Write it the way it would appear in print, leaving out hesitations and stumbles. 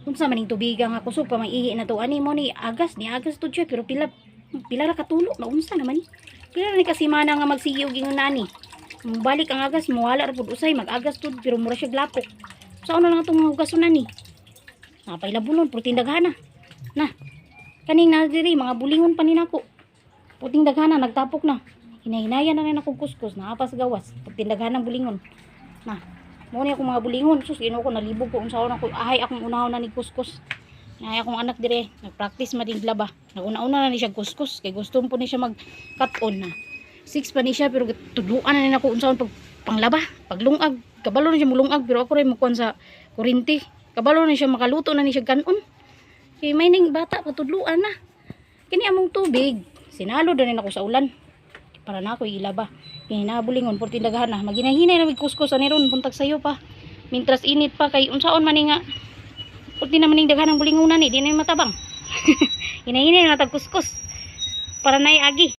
Unsa maning tubiga nga kusog pa may ihi na to ani mo ni agas ni agas to siya, pero pila pila ra katulo na, unsa naman ni? Pila ra ni kasimana nga magsige og ingon nani. Balik ang agas, muwala ra pud usay mag-agas to, pero mura siya glapok. Sa na lang itong mga hugason na ni. Napailabunon, puting daghana. Na, kaning na diri, mga bulingon pa ni nako. Puting daghana, nagtapok na. Hinahinaya na rin ako kuskus, naapas gawas. Puting daghana bulingon. Na, mo ni akong mga bulingon. Sus, Ginoo ko, nalibog ko. Unsaon ako, ahay akong unahon na ni kuskus. Naay akong anak dire, nagpractice mading laba. Naguna-una na ni siya kuskus, kay gusto po ni siya mag cut-on na. 6 pa ni siya, pero tudluan na ni nako unsaon pag panglaba, paglungag. Kabalo na siya mulungag, pero ako rin mukuan sa kurinti. Kabalo na siya, makaluto na ni siya kanon. Kay may ning bata patudluan na. Kini among tubig, sinalo na rin ako sa ulan. Para na ako ilaba. Kini nabulingon por tindagahan na. Maginahinay na mig kuskus ani ron buntag sayo pa. Mintras init pa kay unsaon man ni nga purti naman ning daghan ang bulingonan ni, di na matabang. Hinahinay na tag kuskus. Para nay agi.